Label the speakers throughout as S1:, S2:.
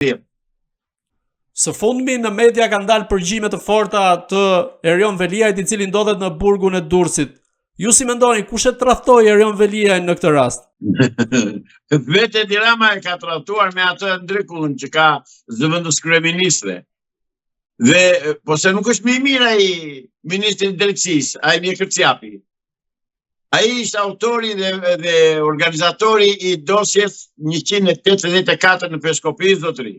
S1: 30.
S2: Së fundmi në media kanë dalë përgjime të forta të Erion Veliajt, i cili ndodhet në burgun e Durrësit. Ju si mendoni kush e tradhtoi Erion Veliajn në këtë rast?
S1: Vetë Edi Rama e ka tradhtuar me atë ndrykullën që ka zëvendëskryeministre. Dhe po se nuk është më i mirë ai ministri i drejtësisë, ai mjekërcjapi. Ai ishte autori dhe, dhe organizatori i dosjes 184 në Peshkopi, zotëri.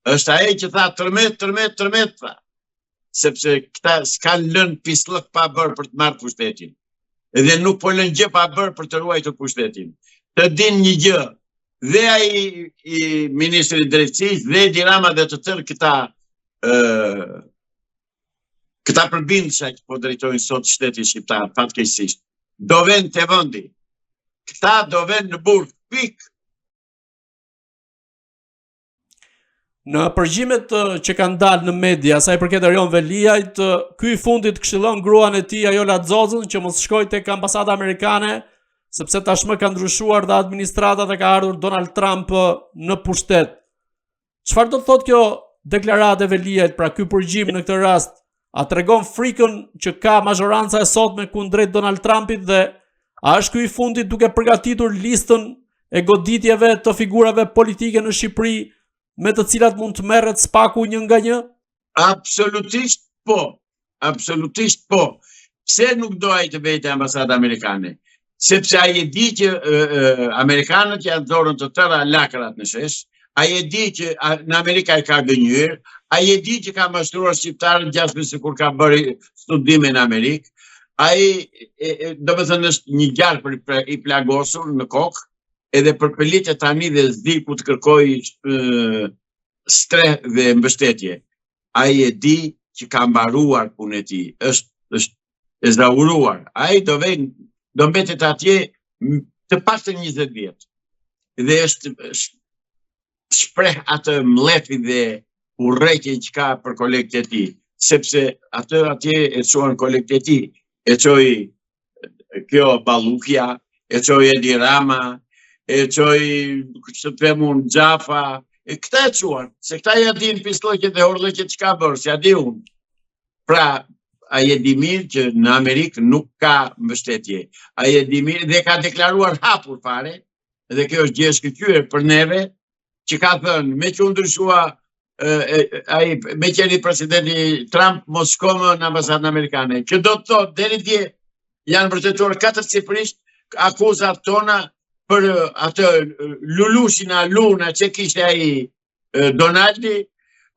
S1: Është ai që tha tërmet, tërmet, tërmet, tha. Sepse këta s'kanë lënë pisllëk pa bërë për të marrë pushtetin. Dhe nuk po lënë gjë pa bërë për të ruajtur pushtetin. Të dinë një gjë, dhe ai i ministri i drejtësisë dhe Edi Rama dhe të tërë këta ë këta përbindësha që po drejtojnë sot shtetin shqiptar, fatkeqësisht, do venë te vendi. Këta do venë në burg, pikë.
S2: Në përgjimet që kanë dalë në media, sa i përket Erion Veliajt, ky i fundit këshillon gruan e tij Ajola Xhoxhën që mos shkojë tek ambasada amerikane, sepse tashmë ka ndryshuar dhe administrata dhe ka ardhur Donald Trump në pushtet. Çfarë do të thotë kjo deklaratë e Veliajt, pra ky përgjim në këtë rast, a tregon frikën që ka mazhoranca e sotme kundrejt Donald Trumpit dhe a është ky i fundit duke përgatitur listën e goditjeve të figurave politike në Shqipëri me të cilat mund të merret SPAK-u një nga një?
S1: Absolutisht po. Absolutisht po. Pse nuk do ai të vejë te ambasada amerikane? Sepse ai e di që e, e, amerikanët ia nxorën të tëra lakrat në shesh, ai e di që në Amerikë ai ka gënjyer, ai e di që ka mashtruar shqiptarët gjasme sikur ka bërë studime në Amerikë, ai e, e, domethënë është një gjarpër i plagosur në kokë, edhe përpëlitet tani dhe s'di ku të kërkojë strehë dhe mbështetje. Ai e di që ka mbaruar puna e tij, është është ezauruar. Ai do vej do mbetet atje të paktën 20 vjet. Dhe është shpreh atë mllefin dhe urrejtjen që ka për kolegët e tij, sepse atë atje e çuan kolegët e tij, e çoi kjo Ballukja, e çoi Edi Rama, e çoi, ç'të them unë, Xhafa, e këta e çuan, se këta ia dinë pisllëqet dhe horllëqet që ka bërë, s'ia di unë. Pra, ai e di mirë që në Amerikë nuk ka mbështetje. Ai e di mirë dhe ka deklaruar hapur fare, dhe kjo është gjë e shkëlqyer për neve, që ka thënë, meqë u ndryshua ai meqë erdhi presidenti Trump mos shko më në ambasadën amerikane, që do të thotë deri dje janë vërtetuar katërcipërisht akuzat tona për atë Lulushin a Luna që kishte ai Donaldi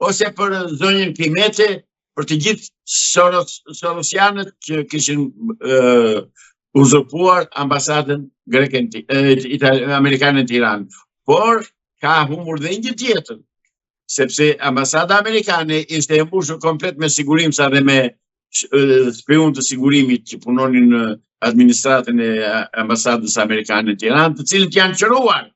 S1: ose për zonjën Kimete, për të gjithë Soros, Sorosianët që kishin uh, uzurpuar ambasadën greke amerikane në Tiranë. Por ka humbur dhe një tjetër, sepse ambasada amerikane ishte e mbushur komplet me sigurimsa dhe me spiunë të sigurimit që punonin në administratën e ambasadës amerikane në Tiranë, të cilët janë qëruar.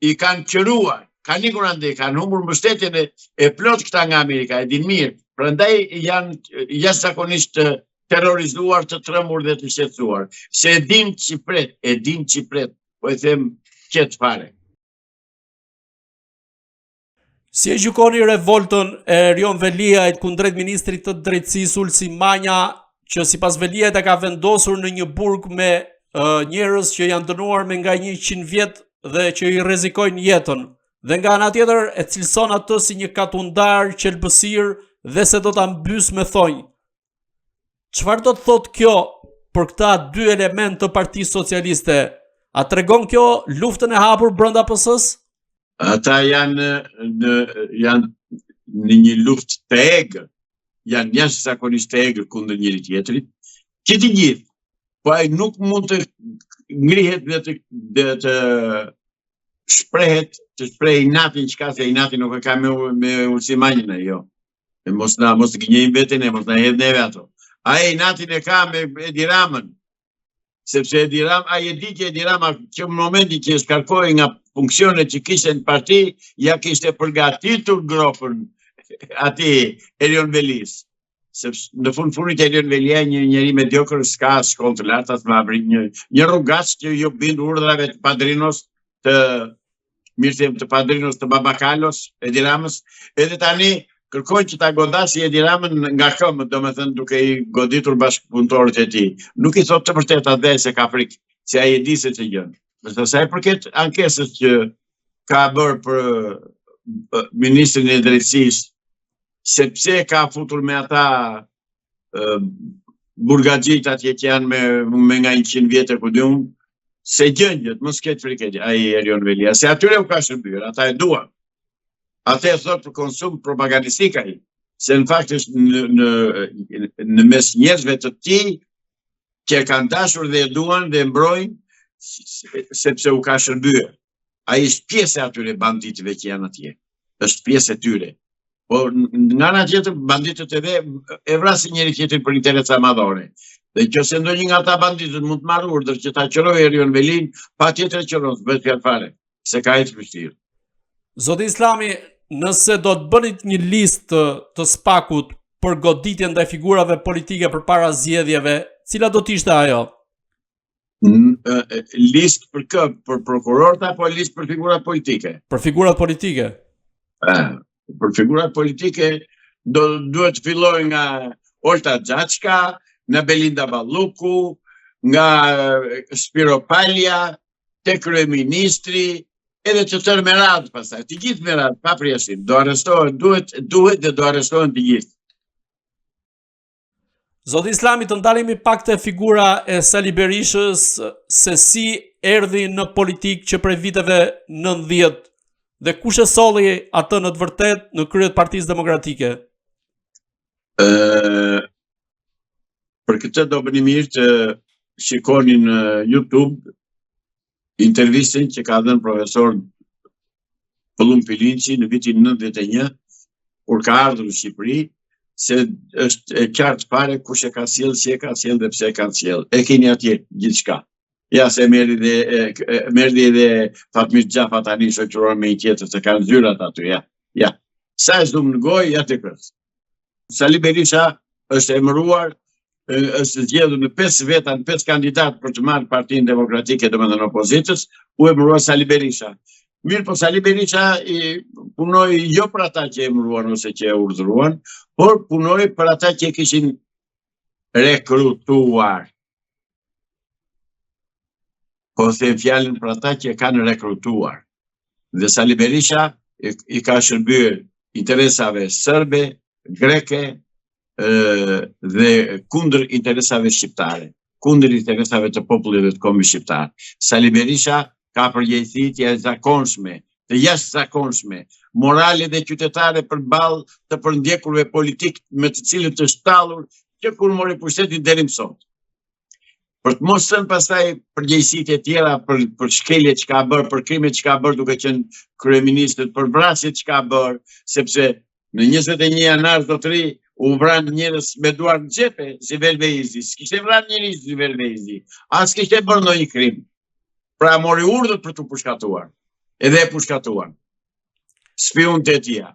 S1: I kanë qëruar, kanë ikur andej, kanë humbur mbështetjen e, e plotë këta nga Amerika, e dinë mirë. Prandaj janë jashtëzakonisht të terrorizuar, të trembur dhe të shqetësuar. Se e dinë ç'i pret, e dinë ç'i pret, po e them qetë fare.
S2: Si e gjykoni revoltën e Erion Veliajt kundrejt ministrit të Drejtësisë Ulsi Manja, që sipas Veliajt e ka vendosur në një burg me uh, njerëz që janë dënuar me nga 100 vjet dhe që i rrezikojnë jetën. Dhe nga ana tjetër e cilëson atë si një katundar qelbësirë dhe se do ta mbysë me thonj. Çfarë do të thotë kjo për këta dy elementë të Partisë Socialiste? A tregon kjo luftën e hapur brenda
S1: PS-së? Ata janë në janë në një luftë të egër, janë jashtëzakonisht të egër kundër njëri tjetrit, që të gjithë, po ai nuk mund të ngrihet dhe të, dhe të shprehet, të shprehë inatin që ka, se inatin nuk e ka me, me Ulsi Manjën, jo. E mos na mos të gënjejmë veten e mos na hedh neve ato. Ai inatin e ka me Edi Ramën, sepse Edi Rama, ai e di që Edi Rama që në momentin që e shkarkoi nga funksionet që kishte në parti, ia kishte përgatitur gropën atij Erion Velisë. Sepse në fund fundit Erion Velia një njeri mediokër s'ka shkollë të lartë as mavri, një një rrugaç që iu bind urdhrave të padrinos të. mirë të të padrinos të Babakalos, Edi Ramës, edhe tani kërkon që ta godasi Edi Ramën nga këmbët, domethënë duke i goditur bashkëpunëtorët e tij. Nuk i thotë të vërtetat dhe se ka frikë, se ai e di se ç'gjë. Ndërsa sa i përket ankesës që ka bërë për ministrin e drejtësisë, sepse ka futur me ata burgaxhinjtë atje që janë me, me nga 100 vjet e ku di unë, s'e gjen gjë, mos ketë frikë ai Erion Veliaj, se atyre u ka shërbyer, ata e duan. Atë e thotë për konsum propagandistik ai, se në fakt është në, në, në mes njerëzve të tij që e kanë dashur dhe e duan dhe e mbrojnë, sepse u ka shërbyer. Ai është pjesë e atyre banditëve që janë atje. Është pjesë e tyre. Po nga ana tjetër banditët edhe e vrasin njëri tjetrin për interesa madhore. Dhe nëse ndonjë nga ata banditët mund të marrë urdhër që ta qërojë Erion Velinë, patjetër e qëron, s'bëhet fjalë fare, se ka ecë vështirë.
S2: Zoti Islami, nëse do të bënit një listë të, të SPAK-ut për goditje ndaj figurave politike përpara zgjedhjeve, cila do të ishte ajo?
S1: Listë për kë? Për prokurorët apo listë për figurat politike?
S2: Për figurat politike.
S1: Për figurat politike do duhet të fillojë nga Olta Xhaçka, nga Belinda Balluku, nga Spiropalja, te kryeministri, edhe të tërë me radhë pastaj, të gjithë me radhë, pa përjashtim, do arrestohen, duhet, duhet dhe do arrestohen të gjithë.
S2: Zoti Islami të ndalemi pak te figura e Sali Berishës se si erdhi në politikë që prej viteve 90 dhe kush e solli atë në të vërtetë në krye të Partisë
S1: Demokratike? Ë për këtë do bëni mirë të shikoni në YouTube intervistën që ka dhënë profesor Pëllumb Pilinçi në vitin 91, kur ka ardhur në Shqipëri, se është e qartë fare kush e ka sjellë, si e ka sjellë dhe pse e ka sjellë. E keni atje gjithçka. Ja se merri dhe e, merri dhe Fatmir Xhafa tani shoqërohen me një tjetër se kanë zyrat aty, ja. Ja. Sa e zumë në gojë, ja të kërës. Sali Berisha është emëruar, është zgjedhur në 5 veta, në 5 kandidatë për të marrë Partinë Demokratike, domethënë opozitës, u emërua Sali Berisha. Mirëpo Sali Berisha i punoi jo për ata që e emëruan ose që e urdhëruan, por punoi për ata që e kishin rekrutuar. Po them fjalën për ata që e kanë rekrutuar. Dhe Sali Berisha i, i ka shërbyer interesave sërbe, greke dhe kundër interesave shqiptare, kundër interesave të popullit dhe të kombit shqiptar. Sali Berisha ka përgjegjësi të jashtëzakonshme, të jashtëzakonshme, morale dhe qytetare përballë të përndjekurve politikë me të cilët është tallur që kur mori pushtetin deri më sot. Për të mos thënë pastaj përgjegjësitë e tjera për për shkeljet që ka bërë, për krimet që ka bërë duke qenë kryeministër, për vrasjet që ka bërë, sepse në 21 janar zotëri u vranë njerëz me duar në xhepe, Zyber Veizi, s'kishte vrarë njeri Zyber Veizi, as kishte bërë ndonjë krim. Pra mori urdhër për t'u pushkatuar. Edhe e pushkatuan. Spiunët e tija.